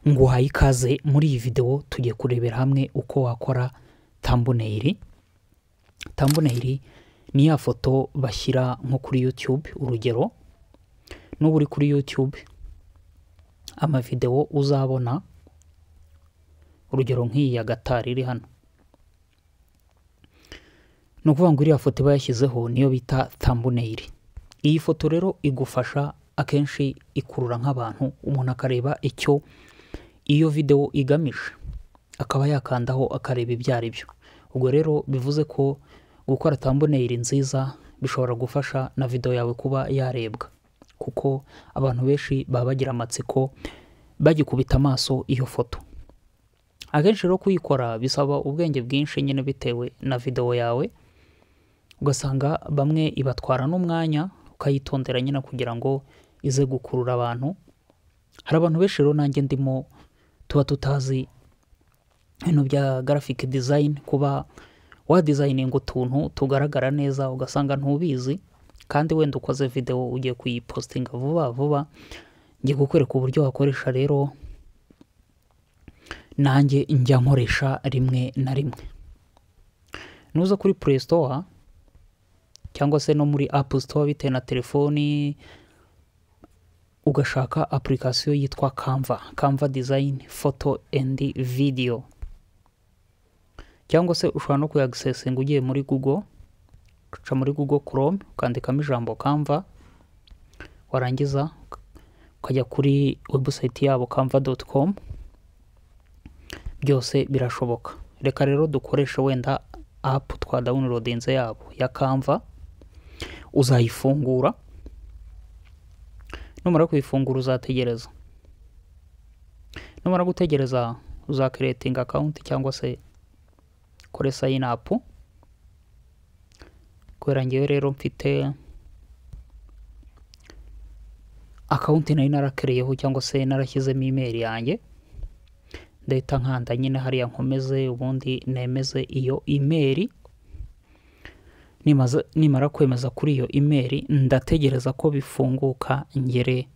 Nguhaye ikaze muri iyi videwo, tugiye kurebera hamwe uko wakora thumbnail. Thumbnail ni ya foto bashyira nko kuri YouTube. Urugero, nuba uri kuri YouTube, amavidewo uzabona, urugero nk'iyi ya gatari iri hano, ni ukuvuga ngo iriya foto iba yashyizeho niyo bita thumbnail. Iyi foto rero igufasha akenshi ikurura nk'abantu, umuntu akareba icyo iyo videwo igamije, akaba yakandaho akareba ibyo ari byo. Ubwo rero bivuze ko gukora thumbnail nziza bishobora gufasha na videwo yawe kuba yarebwa, kuko abantu benshi baba bagira amatsiko bagikubita amaso iyo foto. Akenshi rero kuyikora bisaba ubwenge bwinshi nyine bitewe na videwo yawe, ugasanga bamwe ibatwara n'umwanya, ukayitondera nyine kugira ngo ize gukurura abantu. Hari abantu benshi rero, nanjye ndimo, tuba tutazi ibintu bya graphic design, kuba wadesigninga utuntu tugaragara neza, ugasanga ntubizi, kandi wenda ukoze videwo ugiye kuyipostinga vuba vuba. Ngiye kukwereka uburyo wakoresha rero, nanjye njya nkoresha rimwe na rimwe. Nuza kuri Play Store cyangwa se no muri App Store bitewe na telefoni, ugashaka application yitwa Canva, Canva Design Photo and Video, cyangwa se ushobora no kuyaccessinga ugiye muri Google, uca muri Google Chrome ukandikamo ijambo Canva, warangiza ukajya kuri website yabo canva.com, byose birashoboka. Reka rero dukoreshe wenda app twa downloadinze yabo ya Canva. Uzayifungura, numara kuyifungura uzategereza, numara gutegereza uzacreatinga account cyangwa se kore sign up. Kubera ngewe rero mfite account nari narakereyeho cyangwa se narashyizemo email yanjye, ndahita nkanda nyine hariya nkomeze, ubundi nemeze iyo email. Nimara kwemeza kuri iyo email, ndategereza ko bifunguka ngere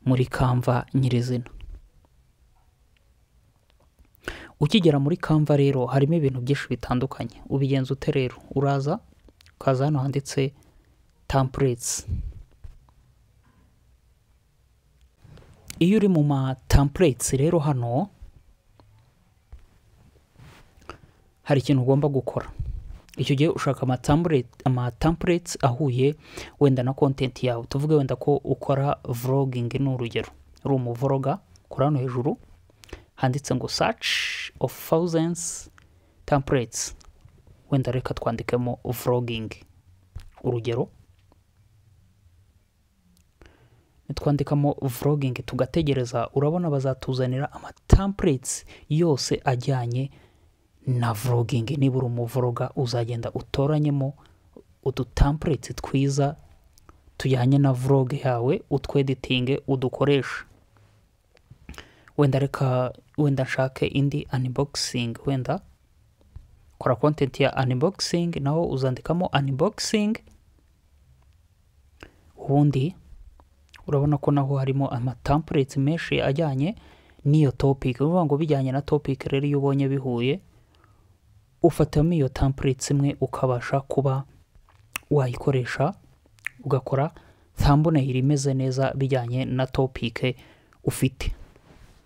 muri Canva nyirizina. Ukigera muri Canva rero harimo ibintu byinshi bitandukanye. Ubigenza ute rero? Uraza ukaza hano handitse templates. Iyo uri mu ma templates rero, hano hari ikintu ugomba gukora. Icyo gihe ushaka ama templates ahuye wenda na content yawe. Tuvuge wenda ko ukora vlogging, ni urugero, uri umuvloga, kora hano hejuru handitse ngo "search of thousands templates". Wenda reka twandikemo vlogging, urugero. Nitwandikamo vlogging tugategereza, urabona bazatuzanira ama templates yose ajyanye na vlogging. Niba uri umuvloga, uzagenda utoranyemo udu templates twiza tujyanye na vlog yawe, utweditinge, udukoreshe. Wenda reka wenda nshake indi unboxing, wenda kora content ya unboxing, naho uzandikamo unboxing, ubundi urabona ko naho harimo ama templates menshi ajyanye n'iyo topic. Uvuga ngo bijyanye na topic rero, iyo ubonye bihuye ufatamo iyo templates imwe, ukabasha kuba wayikoresha, ugakora thumbnail imeze neza bijyanye na topic ufite.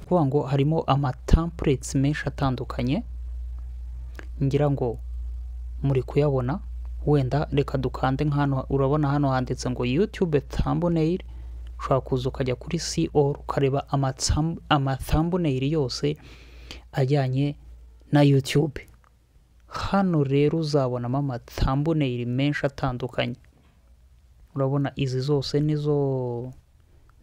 Kuvuga ngo harimo ama templates menshi atandukanye, ngira ngo muri kuyabona. Wenda reka dukande nk'hano, urabona hano handitse ngo "YouTube thumbnail". Ushobora kuza ukajya kuri see all, ukareba ama thumbnail yose ajyanye na YouTube. Hano rero uzabonamo ama thumbnail menshi atandukanye. Urabona izi zose nizo,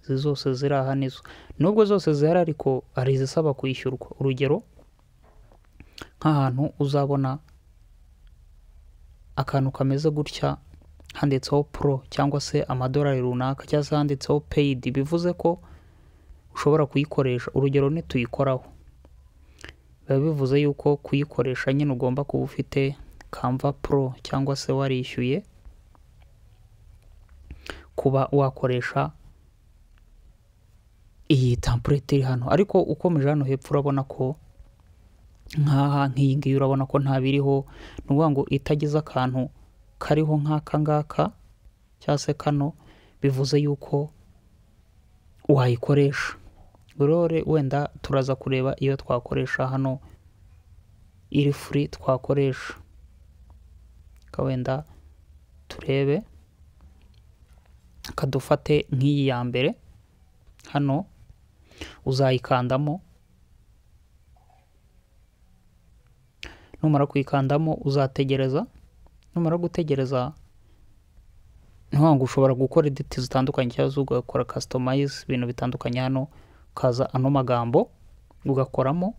izi zose ziri aha nizo, nubwo zose zihari ariko hari izisaba kwishyurwa. Urugero, nk'ahantu uzabona akantu kameze gutya handitseho pro cyangwa se amadolari runaka, cyangwa se handitseho paid, bivuze ko ushobora kuyikoresha. Urugero, nituyikoraho biba bivuze yuko kuyikoresha nyine ugomba kuba ufite Canva Pro cyangwa se warishyuye kuba wakoresha. Iyi template iri hano, ariko ukomeje hano hepfo urabona ko nk'aha nk'iyi ngiyi urabona ko nta biriho. Ni ukuvuga ngo itagize akantu kariho nk'aka ngaka cyangwa se kano, bivuze yuko wayikoresha. Rero wenda turaza kureba iyo twakoresha hano iri free twakoresha. Wenda turebe, kadufate nk'iyi ya mbere hano, uzayikandamo. Numara kuyikandamo uzategereza. Numara gutegereza, ngo ushobora gukora edit zitandukanye cyangwa se ugakora customize ibintu bitandukanye. Hano ukaza ano magambo ugakoramo.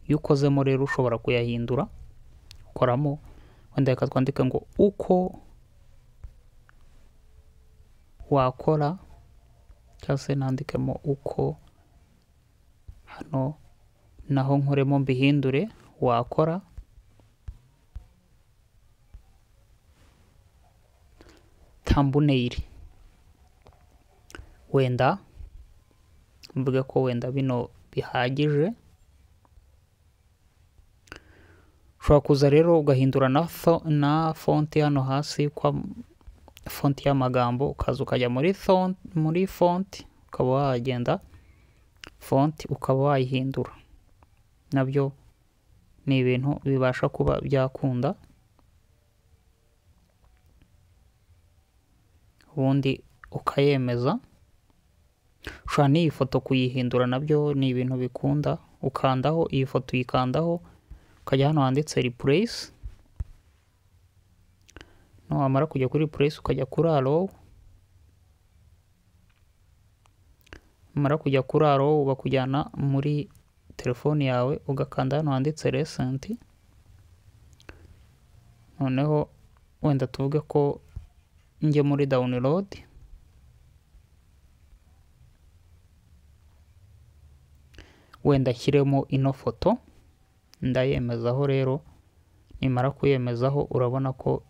Iyo ukozemo rero ushobora kuyahindura, ukoramo wenda reka twandike ngo uko wakora, cyangwa se nandikemo uko hano naho nkoremo mbihindure wakora thumbnail. Wenda mvuge ko wenda bino bihagije. Ushobora kuza rero ugahindura na font hano hasi, kwa font y'amagambo, ukaza ukajya muri font, ukaba wagenda font ukaba wayihindura. Nabyo ni ibintu bibasha kuba byakunda. Ubundi ukayemeza. Ushobora n'iyi foto kuyihindura, nabyo ni ibintu bikunda. Ukandaho iyi foto, uyikandaho ukajya hano handitse replace. Wamara kujya kuri replace ukajya kuri allow. Wamara kujya kuri allow bakujyana muri telefoni yawe, ugakanda hano handitse recent. Noneho wenda tuvuge ko njye muri download, wenda shyiremo ino foto, ndayemezaho. Rero nimara kuyemezaho urabona ko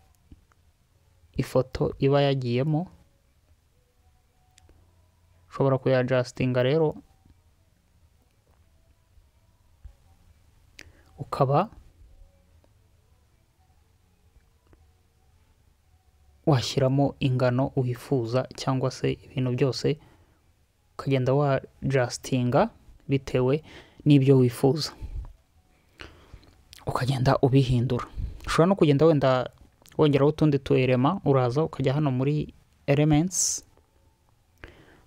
ifoto iba yagiyemo. Ushobora kuyadjustinga rero ukaba washyiramo ingano wifuza, cyangwa se ibintu byose ukagenda wadjustinga bitewe n'ibyo wifuza, ukagenda ubihindura. Ushobora no kugenda wenda wongeraho utundi tu element. Uraza ukajya hano muri elements,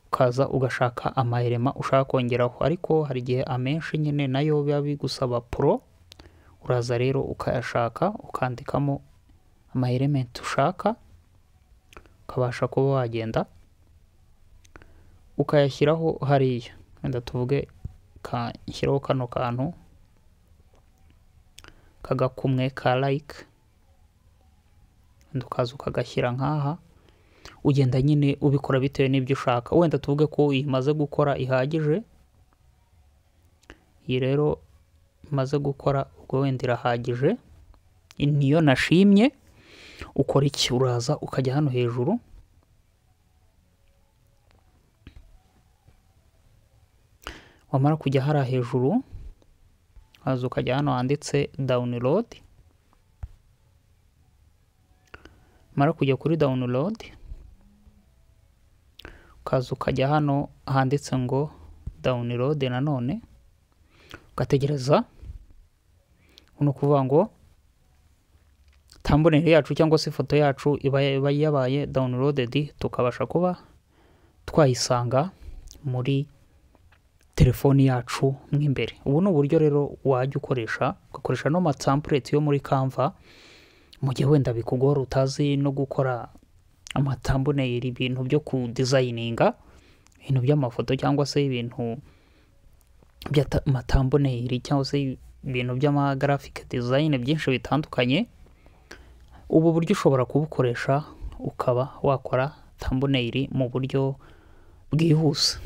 ukaza ugashaka ama element ushaka kongeraho, ariko hari igihe amenshi nyine nayo biba bigusaba pro. Uraza rero ukayashaka, ukandikamo ama element ushaka, ukabasha kuba wagenda ukayashyiraho hariya. Wenda tuvuge kanshyiraho kano kantu kagakumwe ka like, wenda ukaza ukagashyira nkaha. Ugenda nyine ubikora bitewe n'ibyo ushaka. Wenda tuvuge ko imaze gukora ihagije. Iyi rero imaze gukora ubwo wenda irahagije, niyo nashimye. Ukora iki? Uraza ukajya hano hejuru, wamara kujya hariya hejuru waza ukajya hano handitse download. Mara kujya kuri download ukaza ukajya hano handitse ngo download nanone, ugategereza. Ni ukuvuga ngo thumbnail yacu cyangwa se ifoto yacu iba yabaye downloaded, tukabasha kuba twayisanga muri telefoni yacu mo imbere. Ubu ni uburyo rero wajya ukoresha, ugakoresha no ma template yo muri Canva mu gihe wenda bikugora utazi no gukora ama thumbnail, ibintu byo kudesigninga ibintu by'amafoto cyangwa se ibintu by'ama thumbnail cyangwa se ibintu by'ama graphic design byinshi bitandukanye. Ubu buryo ushobora kubukoresha ukaba wakora thumbnail mu buryo bwihuse.